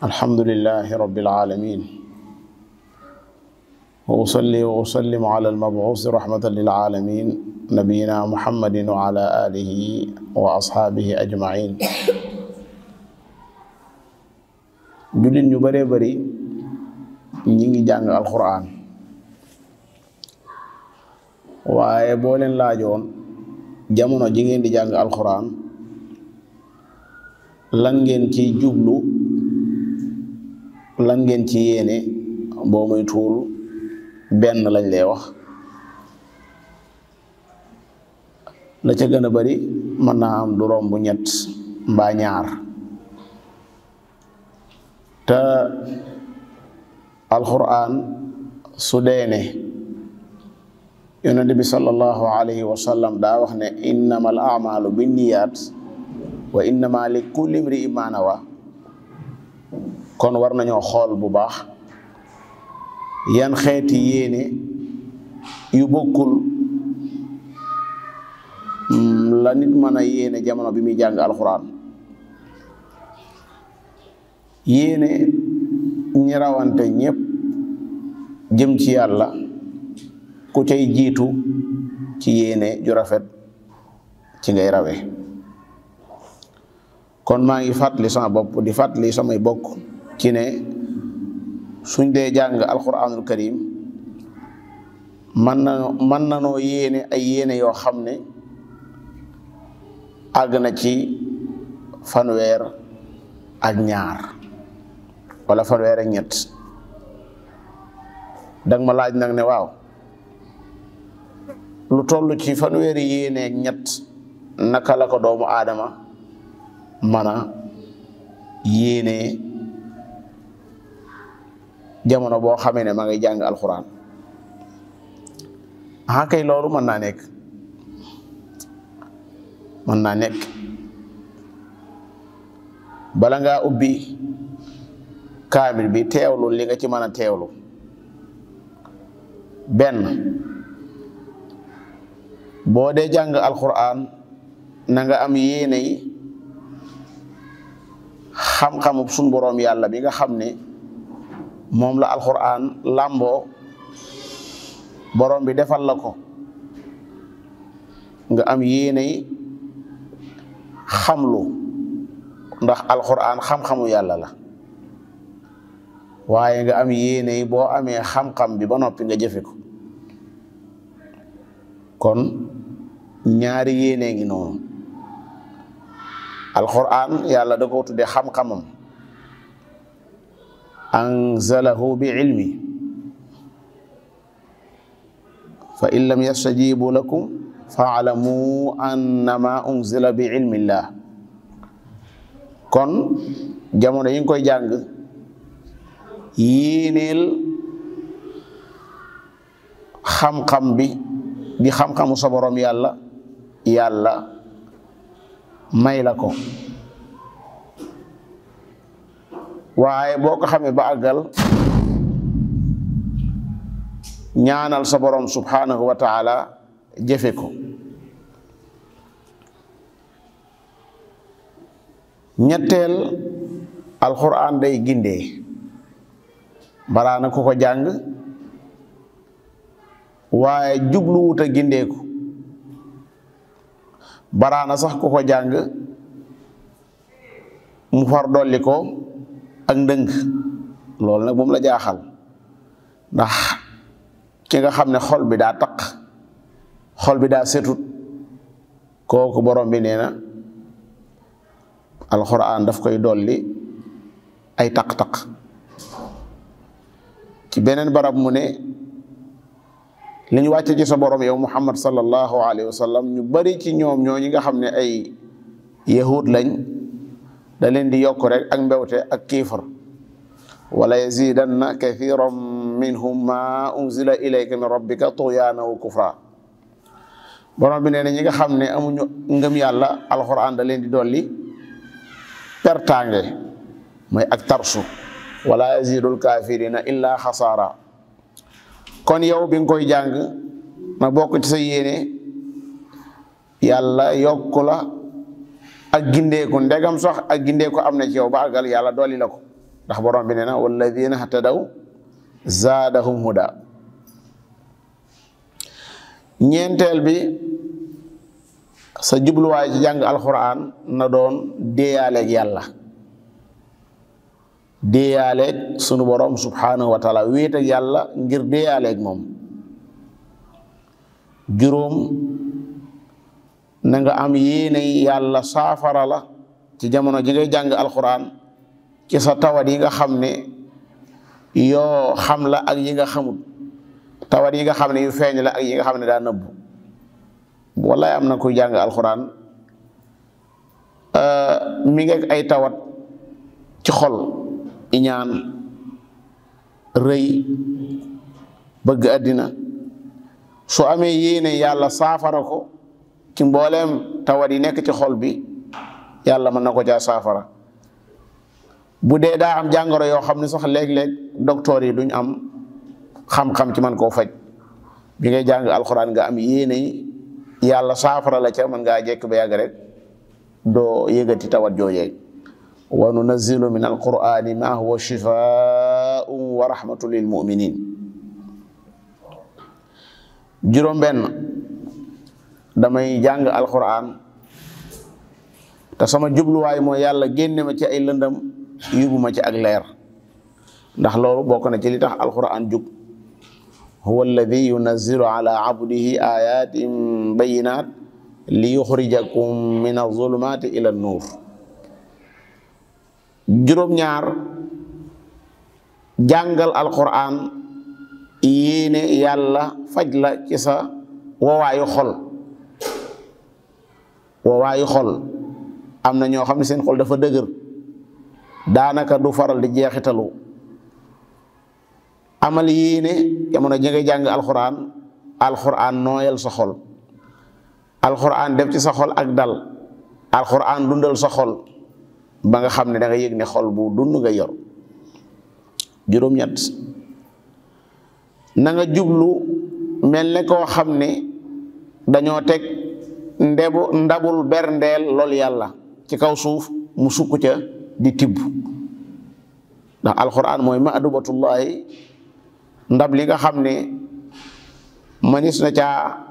alhamdulillahi rabbil alamin wa usalli wa usallimu ala al-mab'uusi rahmatan lil alamin nabiyyina muhammadin wa ala alihi wa ashaabihi ajma'in. jullit ñu bëree bëri ñi ngi jàng alquran waaye boo leen laajoon jamono ji ngeen di jàng alquran lan ngeen ci jublu lan ngeen ci yéene boo muy tuul benn lañ lay wax. la ca gën a bari mën naa am du romb ñett mbaa ñaar te alquran su deene yonent bi sallallahu alayhi wa sallam daa wax ne innamal a'malu binniyat wa innama li kulli imri'in ma nawa. kon war nañoo xool bu baax yan xeeti yéene yu bokkul la nit mën a yéene jamono bi muy jàng alxuraan. yéene ñi rawante ñépp jëm ci yàlla ku cay jiitu ci yéene ju rafet ci ngay rawe. kon maa ngi fàttali sama bopp di fàttali samay bokk ci ne suñ dee jàng alquranul karim mën nanoo yéene ay yéene yoo xam ne àgg na ci fanweer ak ñaar wala fanweer ak ñett. danga ma laaj nag ne waaw lu toll ci fanweeri yéene ak ñett naka la ko doomu aadama mën a yéene jamono boo xamee ne ma ngay jàng alxuraan. kay loolu mën naa nekk bala ngaa ubbi kaamil bi teewlu li nga ci mën a teewlu. benn boo dee jàng alxuraan na nga am yéene yi xam-xamu suñ boroom yàlla bi nga xam ne moom la alxuraan làmboo boroom bi defal la ko nga am yéene yi xamlu ndax alxuraan xam-xamu yàlla la waaye nga am yéene yi boo amee xam-xam bi ba noppi nga jëfe ko. kon ñaari yéene ngi noonu. alquran yàlla da ko tudde xam-xamam anzalahu bi ilmi fa in lam yastajibu lakum fa'lamu annama unzila bi ilmillah. kon jamono yi nga koy jàng yéeneel xam-xam bi di xam-xamu sa borom yàlla may la ko. waaye boo ko xamee ba àggal ñaanal sa borom subhanahu wa taala jëfe ko. ñetteel alquran day gindee baraana ku ko jàng waaye jubluwut a gindeeku. baraana sax ku ko jàng mu far dolli ko ak ndëng. loolu nag moom la jaaxal ndax ki nga xam ne xol bi daa taq xol bi daa setut kooku borom bi nee na alxuraan daf koy dolli ay taq-taq. ci beneen barab mu ne li ñu wàcce ci sa borom yow muhammad sallallahu alayhi wa sallam ñu bari ci ñoom ñi nga xam ne ay yahud lañ da leen di yokk rek ak mbewte ak kiifar. wala yazidanna kathiran minhum ma unzila ilayka min rabbika tughyaana wa kufra. borom bi nee na ñi nga xam ne amuñu ngëm yàlla alxuraan da leen di dolli pertaange mooy ak tarsu. wala yazidul kafirina illa xasaara. kon yow bi nga koy jàng na bokk ci sa yéene yàlla yokku la ak gindeeku ndegam sax ak gindeeku am na ci yow ba àggal yàlla dolli la ko. ndax borom bi nee na walladina hatadaw zaadahum huda. ñeenteel bi sa jubluwaay ci jàng alquran na doon déeyaaleeg yàlla, déeyaaleeg sunu borom subhanahu wa taala, wéet ak yàlla ngir déeyaaleeg moom. juróom, na nga am yéene yàlla saafara la ci jamono ji ngay jàng alquran ci sa tawat yi nga xam ne yoo xam la ak yi nga xamul, tawat yi nga xam ne yu feeñ la ak yi nga xam ne daa nëbbu. wallaay am na kuy jàng alquran mi ngi ay tawat ci xol, iñaan, rëy, bëgg àddina. su amee yéene yàlla saafara ko ci mbooleem tawat yi nekk ci xol bi, yàlla mën na ko caa saafara. bu dee daa am jàngoro yoo xam ne sax léeg-léeg docteur yi duñ am xam-xam ci man koo faj, bi ngay jàng alxuraan nga am yéene yàlla saafara la ca, mën ngaa jekk ba yàgg rek doo yëgati tawat joojee. wa nunazzilu min alqurani ma huwa shifaa'un wa rahmatun lil mu'minin. juróom benn, damay jàng alquran te sama jubluwaay mooy yàlla génne ma ci ay lëndam yóbbu ma ci ak leer, ndax loolu bokk na ci li tax alquran jug. huwa alladi yunazzilu ala abdihi ayatin bayinat li yuxrijakum min azulumati ila nuur. juróom ñaar, jàngal alquran yéene yàlla faj la ci sa wowaayu xol. wowaayu xol am na ñoo xam ne seen xol dafa dëgër, daanaka du faral di jeexitalu. amal yéene jamono ji ngay jàng alquran, alquran nooyal sa xol, alquran def ci sa xol ak dal, alquran dundal sa xol ba nga xam ne da nga yëg ne xol bu dund nga yor. juróom ñett, na nga jublu mel ne koo xam ne dañoo teg ndabul berndeel lool yàlla ci kaw suuf, mu sukk ca di tibb. ndax alquran mooy maadubatullahi, ndab li nga xam ne manis na caa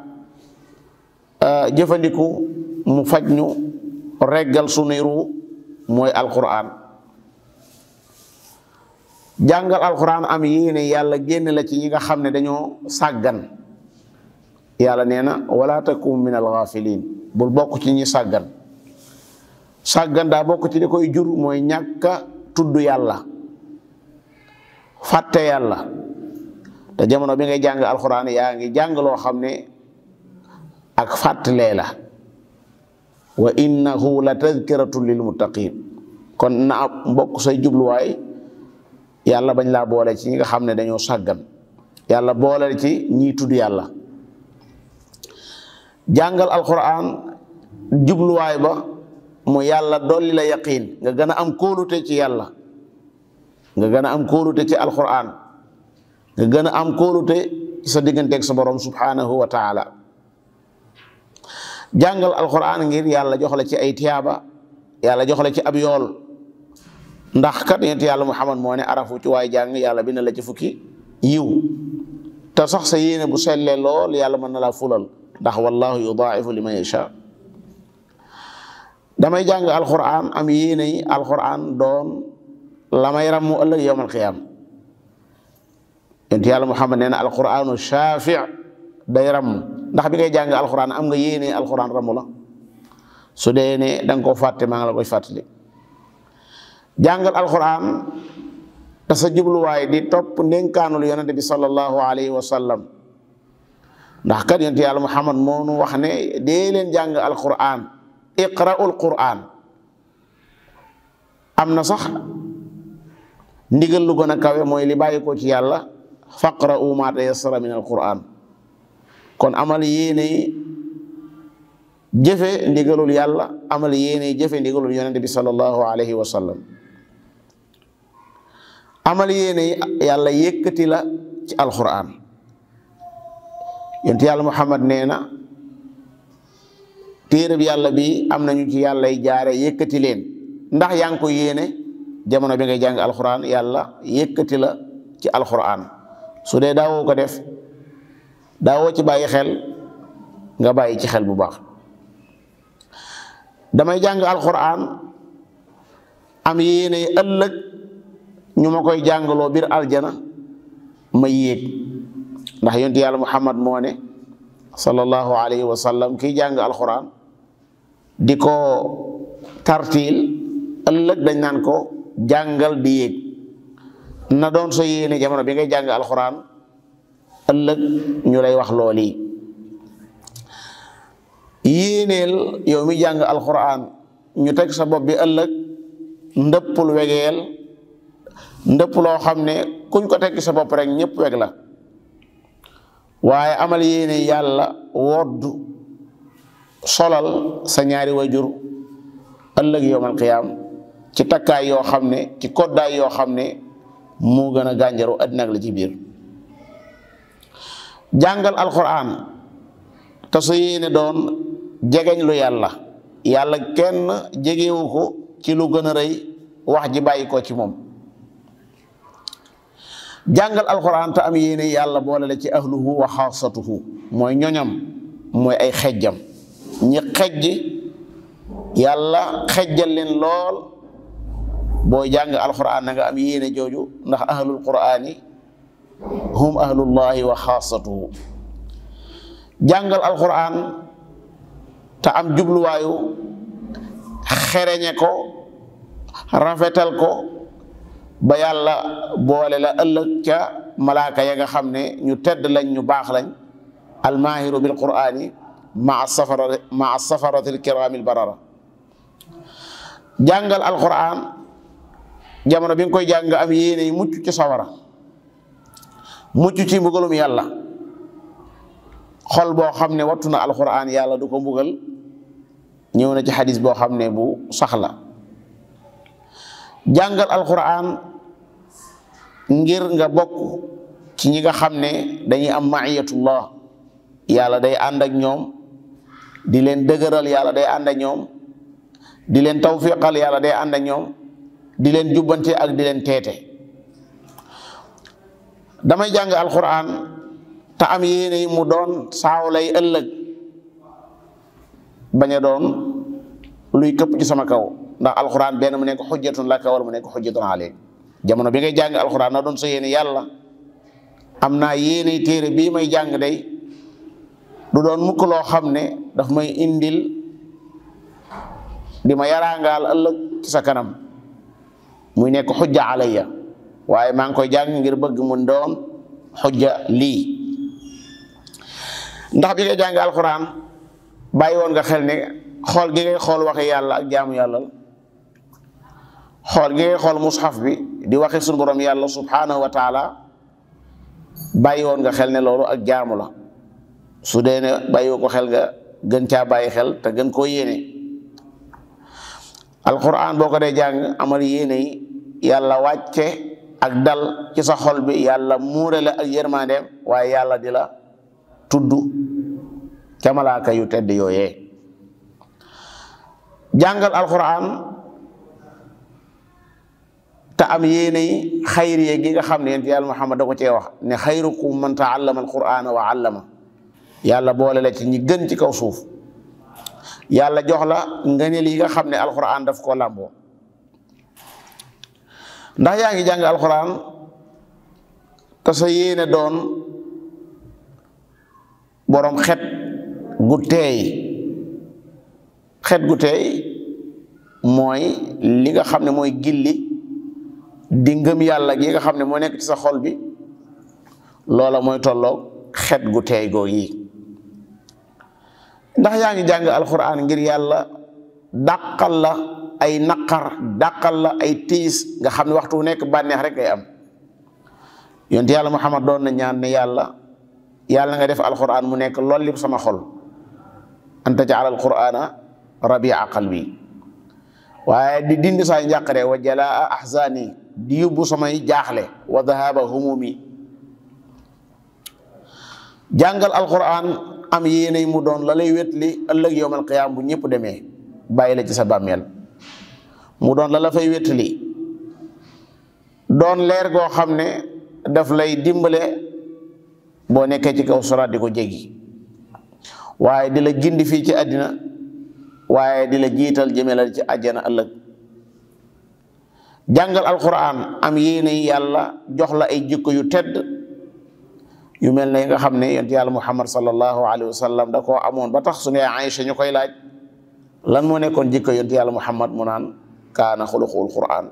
jëfandiku mu faj ñu, reggal sunuy ruu, mooy alquran. jàngal alquran am yéene yàlla génn la ci ñi nga xam ne dañoo sàggan. yàlla nee na wala takum min alghafilin, bul bokk ci ñi sàggan. sàggan daa bokk ci li koy jur mooy ñàkka tudd yàlla, fàtte yàlla. te jamono bi ngay jàng alquran yaa ngi jàng loo xam ne ak fàttalee la. wa innahu la tadkiratun lil muttaqin. kon na mbokk say jubluwaay yàlla bañ laa boole ci ñi nga xam ne dañoo sàggan, yàlla boole ci ñiy tudd yàlla. jàngal alquran jubluwaay ba mu yàlla dolli la yaqiin, nga gën a am kóolute ci yàlla, nga gën a am kóolute ci alquran, nga gën a am kóolute ci sa digganteeg sa borom subhanahu wa taala. jàngal alquran ngir yàlla jox la ci ay tiyaaba, yàlla jox la ci ab yool. ndax kat yonent yàlla Muhammad moo ne arafu ci waay jàng yàlla bind la ci fukki yiw. te sax sa yéene bu sellee lool yàlla mën na laa fulal, ndax wallahu yudaa'ifu liman yasha. damay jàng alquran am yéene yi alquran doon la may ràmmu ëllëg yawmal qiyaam. yonent yàlla Muhammad nee na alquranu shaafi' day ràmm. ndax bi ngay jàng alquran am nga yéene alquran ràmmu la? su dee ne da nga koo fàtte, maa ngi la koy fàttali. jàngal alquran te sa jubluwaay di topp ndénkaanul yonente bi sallallahu alayhi wa sallam. ndax kat yonent yàlla Muhammad moo nu wax ne dee leen jàng alquran, iqra'ul quran. am na sax ndigal lu gën a kawe mooy li bàyyi ko ci yàlla, faqra'u ma tayassara min alquran. kon amal yéene jëfe ndigalul yàlla, amal yéene jëfe ndigalul yonente bi sallallahu alayhi wa sallam. amal yéene yàlla yëkkati la ci alquran. yonent yàlla Muhammad nee na téereb yàlla bi am nañu ci yàllay jaare yëkkati leen. ndax yaa ngi ko yéene jamono bi ngay jàng alquran yàlla yëkkati la ci alquran. su dee daawoo ko def, daawoo ci bàyyi xel, nga bàyyi ci xel bu baax. damay jàng alquran am yéene ëllëg ñu ma koy jàngaloo biir aljana ma yéeg, ndax yonent yàlla Muhammad moo ne sallallahu alayhi wa sallam kiy jàng alquran di ko tartiil ëllëg dañ naan ko jàngal di yéeg. na doon sa yéene jamono bi ngay jàng alquran ëllëg ñu lay wax looli. yéeneel yow mi jàng alquran ñu teg sa bopp bi ëllëg ndëppul wegeel, ndëpp loo xam ne kuñ ko teg sa bopp rek ñëpp weg la, waaye amal yéene yàlla woddu solal sa ñaari wajur ëllëg yowmal qiyaam ci takkaay yoo xam ne, ci koddaay yoo xam ne moo gën a gànjaru àddina ak la ci biir. jàngal alquran te sa yéene doon jegeñ lu yàlla. yàlla kenn jegewu ko ci lu gën a rëy wax ji bàyyi ko ci moom. jàngal alquran te am yéene yàlla boole la ci ahluhu wa xaasatuhu, mooy ñoñam, mooy ay xejjam. ñi xejj yàlla xejjal leen lool. booy jàng alquran na nga am yéene jooju, ndax ahlul qurani hum ahlullahi wa xaasatuhu. jàngal alquran te am jubluwaayu xereñe ko, rafetal ko, ba yàlla boole la ëllëg ca malaaka ya nga xam ne ñu tedd lañ, ñu baax lañ. almaahiru bil qurani maa safarati alkiraami albarara. jàngal alquran jamono bi nga koy jàng am yéene yi mucc ci sawara, mucc ci mbugalum yàlla. xol boo xam ne wattu na alquran yàlla du ko mbugal, ñëw na ci xadis boo xam ne bu saxla. jàngal alquran ngir nga bokk ci ñi nga xam ne dañuy am maiyatullah, yàlla day ànd ak ñoom, di leen dëgëral, yàlla day ànd ak ñoom, di leen tawfiqal, yàlla day ànd ak ñoom, di leen jubbante ak di leen teete. damay jàng alquran te am yéene yi mu doon saaw lay ëllëg, bañ a doon luy këpp ci sama kaw, ndax alquran benn mu nekk xujjatun laka wala mu nekk xujjatun alayk. jamono bi ngay jàng alquran na doon sa yéene yàlla, am naa yéene téere bii may jàng day du doon mukk loo xam ne daf may indil di ma yaraangaal ëllëg ci sa kanam, muy nekk xujja alayya, waaye maa ngi koy jàng ngir bëgg mu doon xujja lii. ndax bi ngay jàng alquran bàyyi woon nga xel ne xool gi ngay xool waxi yàlla ak jaamu yàlla la. xool gi ngay xool mushaf bi di waxi sunu borom yàlla subhanahu wa taala, bàyyi woon nga xel ne loolu ak jaamu la. su dee ne bàyyi ko xel nga gën caa bàyyi xel te gën koo yéene. alquran boo ko dee jàng amal yéene yi yàlla wàcce ak dal ci sa xol bi, yàlla muure la ak yërmandeem, waaye yàlla di la tudd ca malaaka yu tedd yooyee. jàngal alquran te am yéene yi xayriye gi nga xam ne yonent yàlla Muhammad da ko cee wax ne xayrukum man taallama alqurana wa allama. yàlla boole la ci ñi gën ci kaw suuf. yàlla jox la ngëneel yi nga xam ne alquran daf koo làmboo. ndax yaa ngi jàng alquran te sa yéene doon borom xet gu teey. xet gu teey mooy li nga xam ne mooy gilli di ngëm yàlla gi nga xam ne moo nekk ci sa xol bi, loola mooy tolloog xet gu teey goo yi. ndax yaa ngi jàng alquran ngir yàlla dàqal la ay naqar, dàqal la ay tiis, nga xam ne waxtu nekk bànneex rek ngay am. yonent yàlla Muhammad doon na ñaan ne yàlla nga def alquran mu nekk lool li sama xol, an taj'ala alqurana rabia qalbi, waaye di dindi say njàqare, wa jalaa ahzani, di yóbbu samay jaaxle, wa dhahaba humumi. jàngal alquran am yéene mu doon la lay wetli ëllëg yowmal qiyaam bu ñëpp demee bàyyi la ci sa bàmmeel, mu doon la fay wetli doon leer goo xam ne daf lay dimbale boo nekkee ci kaw siraat di ko jéggi waaye di la gindi fii ci àddina waaye di la jiital jëmelal ci àjjana ëllëg. jàngal alquran am yéene yàlla jox la ay jikko yu tedd yu mel ne nga xam ne yonent yàlla muhammad sallallahu alayhi wa sallam da koo amoon ba tax su ne Aïcha ñu koy laaj lan moo nekkoon jikko yonent yàlla muhammad mu naan kaana xuluqul quran.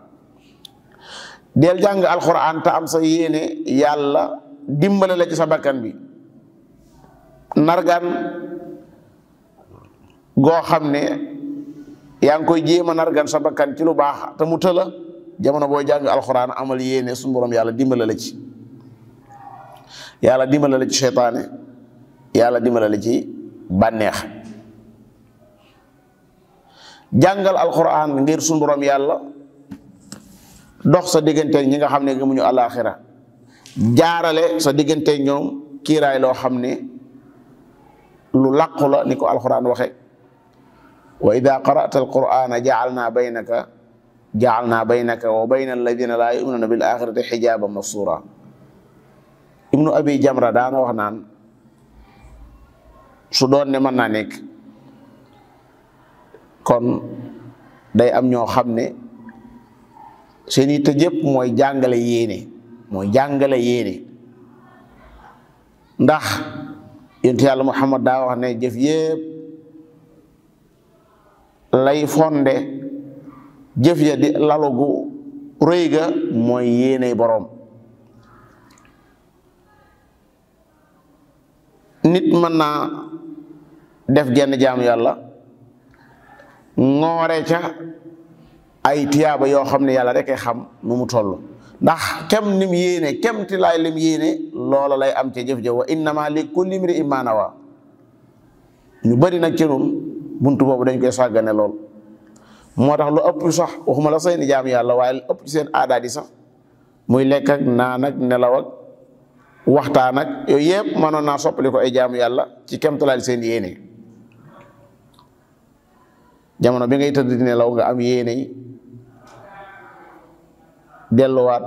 del jàng alquran te am sa yéene yàlla dimbale la ci sa bakkan bi nargan goo xam ne yaa ngi koy jéem a nargan sa bakkan ci lu baax te mu tëla jamono booy jàng alquran amal yéene suñu borom yàlla dimbale la ci. yàlla dimbale la ci seytaane yàlla dimbale la ci bànneex. jàngal alquran ngir suñu borom yàlla dox sa digganteeg ñi nga xam ne gëmuñu alaaxira jaarale sa digganteeg ñoom kiiraay loo xam ne lu làqu la ni ko alquran waxe wa ida qara'ta alqur'ana ja'alna baynaka wa bayna alladina laa yu'minuna bil axirati xijaban mastura. ibnu abi jamra daana wax naan su doon ne mën naa nekk kon day am ñoo xam ne seen yitte jëpp mooy jàngale yéene ndax yonent yàlla muhammad daa wax ne jëf yëpp lay fonde jëf ya di lalugu rëy ga mooy yéene boroom. nit mën naa def genn jaamu yàlla ngoore ca ay tiyaaba yoo xam ne yàlla rek ay xam nu mu toll ndax kem nim yéene kem ti laay lim yéene loola lay am ca jëf ja wa innama li kulli imri'in ma nawa. ñu bari nag ci nun buntu boobu dañ koy sàggane lool moo tax lu ëpp sax waxuma la seeni jaamu yàlla waaye lu ëpp ci seen aadaat yi sax muy lekk ak naan ak nelaw ak waxtaan ak yooyu yëpp mënoon naa soppali ko ay jaamu yàlla ci kemtalaal seen yéene. jamono bi ngay tëdd di nelaw nga am yéene yi delluwaat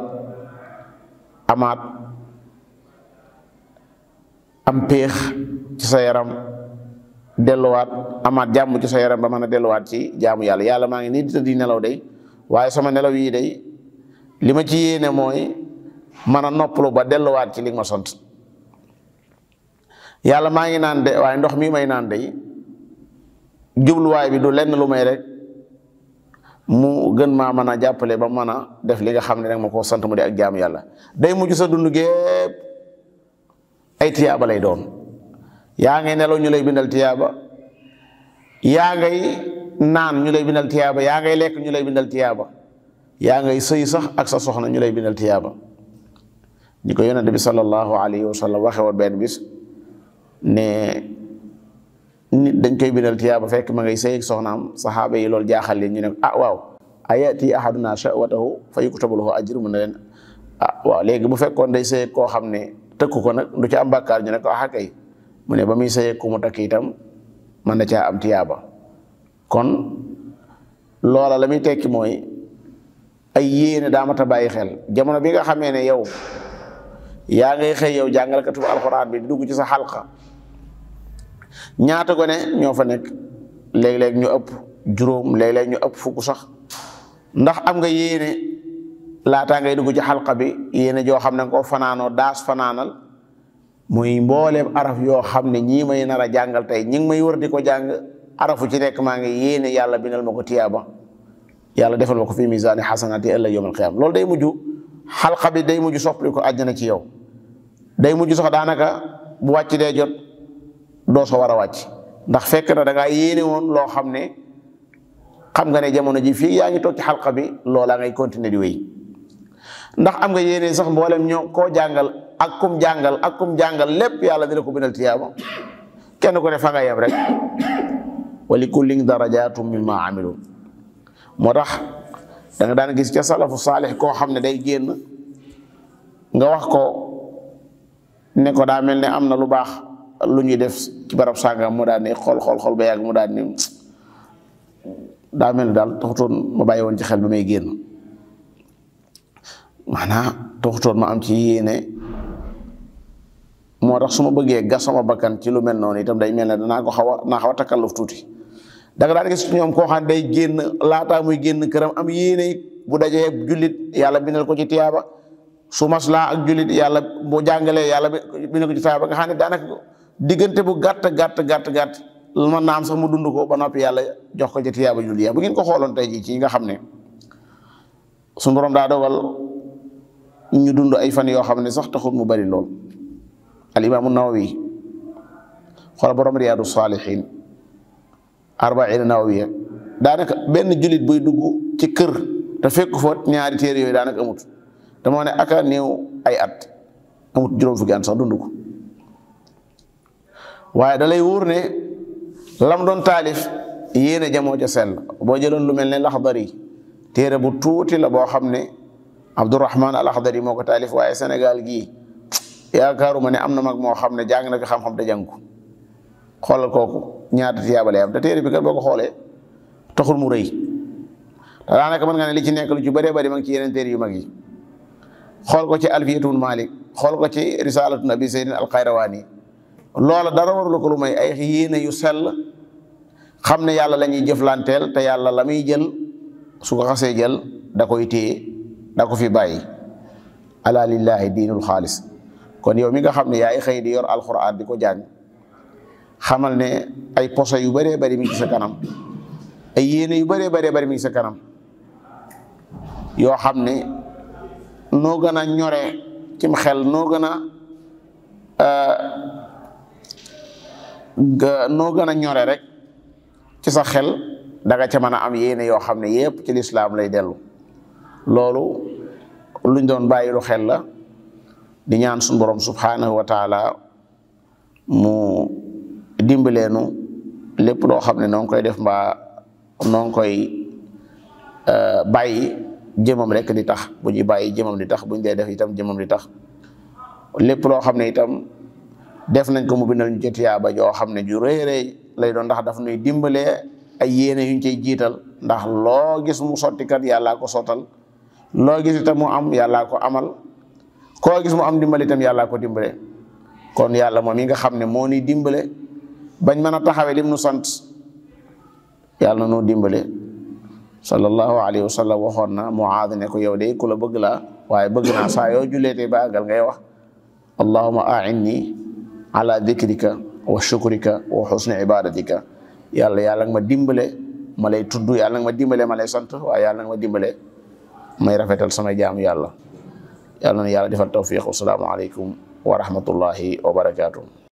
amaat am péex ci sa yaram delluwaat amaat jàmm ci sa yaram ba mën a delluwaat ci jaamu yàlla. yàlla maa ngi nii di tëdd di nelaw day waaye sama nelaw yii day li ma ci yéene mooy mën a noppalu ba delluwaat ci li nga ma sant. yàlla maa ngi naan de waaye ndox mi may naan de jubluwaay bi du lenn lu may rek mu gën maa mën a jàppale ba mën a def li nga xam ne rek ma ko sant mu di ak jaamu yàlla. day mujj sa dund gépp ay tiyaaba lay doon. yaa ngay nelaw ñu lay bindal tiyaaba yaa ngay naan ñu lay bindal tiyaaba yaa ngay lekk ñu lay bindal tiyaaba yaa ngay sëy sax ak sa soxna ñu lay bindal tiyaaba. ni ko yonent bi sallallahu alayhi wa sallam waxe woon benn bis ne nit dañ koy bindal tiyaaba fekk ma ngay sëy ak soxnaam saxaaba yi loolu jaaxal leen ñu ne waaw ayati ahaduna shahwatahu fa yuktabu lahu ajru mu ne leen waaw léegi bu fekkoon day sëy koo xam ne tëkku ko nag du ci am bàkkaar ñu ne ko kay mu ne ba muy sëy ku mu takk itam mën na caa am tiyaaba. kon loola la muy tekki mooy ay yéene daa mat a bàyyi xel. jamono bi nga xamee ne yow yaa ngay xëy yow jàngalkatu alxuraan bi di dugg ci sa xalqa ñaata gone ñoo fa nekk léeg-léeg ñu ëpp juróom léeg-léeg ñu ëpp fukk sax ndax am nga yéene laataa ngay dugg ci xalqa bi yéene joo xam ne ko fanaanoo daas fanaanal muy mbooleem araf yoo xam ne ñii may nar a jàngal tey ñi ngi may wër di ko jàng arafu ci nekk maa ngi yéene yàlla bindal ma ko tiyaaba yàlla defal ma ko fi misaani xasanaati ëllëg yawmal qiyaama loolu day mujj xalqa bi day mujj soppali ko àjjana ci yow. day mujj sax daanaka bu wàcc dee jot doo so war a wàcc ndax fekk na da ngaa yéene woon loo xam ne xam nga ne jamono ji fii yaa ngi toog ci xalqa bi loolaa ngay continuer di wéy. ndax am nga yéene sax mboolem ñoo koo jàngal ak kum jàngal lépp yàlla dina ko bindal tiyaaba kenn ku ne fa nga yem rek wa li kullin darajatum mimma amilu. moo tax da nga daan gis ca salafu saalix koo xam ne day génn nga wax ko ne ko daa mel ne am na lu baax lu ñuy def ci barab sàngam mu daal ne xool ba yàgg mu daal ni daa mel ne daal taxutoon ma bàyyi woon ci xel bi may génn. maanaam taxutoon ma am ci yéene moo tax su ma bëggee gas sama bakkan ci lu mel noonu itam day mel ne naa xaw a takalluf tuuti da nga daan gis ñoom koo xam ne day génn laataa muy génn këram am yéene bu dajee jullit yàlla bindal ko ci tiyaaba su maslaa ak jullit yàlla bu jàngalee yàlla bindal ko ci tiyaaba nga xam ne daanaka diggante bu gàtt mën naa am sax mu dund ko ba noppi yàlla jox ko ci tiyaaba jullit bu ngeen ko xooloon tey jii ci nga xam ne su borom daa dogal ñu dund ay fan yoo xam ne sax taxul mu bari lool. al imaamu Nawawi xoola borom Riyaadu Saalihiin arba'iin Nawawiya daanaka benn jullit buy dugg ci kër te fekk fa ñaari téere yooyu daanaka amut te moo ne aka néew ay at amut juróom fukki at sax dund ko waaye da lay wóor ne lam doon taalif yéene jamoo ca sell boo jëloon lu mel ne Laxdari téere bu tuuti la boo xam ne Abdurahmaan al-Laxdari moo ko taalif waaye Sénégal gii yaakaaruma ne am na mag moo xam ne jàng na fi xam-xam te jàng ko xoolal kooku ñaata tiyaaba lay am te téere bi kat boo ko xoolee taxul mu rëy te daanaka mën nga ne li ci nekk lu ci bëree bëri ma ngi ci yeneen téere yu mag yi xool ko ci Alfiyatul Maalik xool ko ci Risaalatu Abi Zaydin al-Qayrawaani loola dara warul ko lu may ay yéene yu sell xam ne yàlla la ñuy jëflanteel te yàlla la muy jël su ko xasee jël da koy téye da ko fi bàyyi ala lillahi diinul xaalis kon yow mi nga xam ne yaay xëy di yor alxuraan di ko jàng xamal ne ay poso yu bëree bëri mi ngi sa kanam ay yéene yu bëree bëri mi ngi sa kanam yoo xam ne noo gën a ñore cim xel noo gën a ñore rek ci sa xel danga ca mën a am yéene yoo xam ne yépp ci lislaam lay dellu loolu luñ doon bàyyilu xel la di ñaan suñu borom subhanahu wa taala mu dimbaleenu lépp loo xam ne noo ngi koy def mbaa noo ngi koy bàyyi jëmam rek di tax bu ñuy bàyyi jëmam di tax bu ñu dee def itam jëmam di tax lépp loo xam ne itam def nañ ko mu bindal ñu ci tiyaaba joo xam ne ju rëy rëy lay doon ndax daf nuy dimbalee ay yéene yuñ cay jiital ndax loo gis mu sottikat yàllaa ko sottal loo gis itam mu am yàllaa ko amal koo gis mu am dimbale itam yàllaa ko dimbale kon yàlla moom yi nga xam ne moo ni dimbale bañ mën a taxawee lim nu sant yàlla na noo dimbale sallallahu alayhi wa sallam waxoon na Muaad ne ko yow de ku la bëgg laa waaye bëgg naa saa yoo julleetee ba àggal ngay wax allahumma a'inni ala dhikrika wa shukrika wa husni ibadatika yàlla nga ma dimbale ma lay tudd yàlla nga ma dimbale ma lay sant waaye yàlla nga ma dimbale may rafetal samay jaamu yàlla na yàlla defal tawfiq. Assalaamu aleykum wa rahmatullahi wa barakaatuh.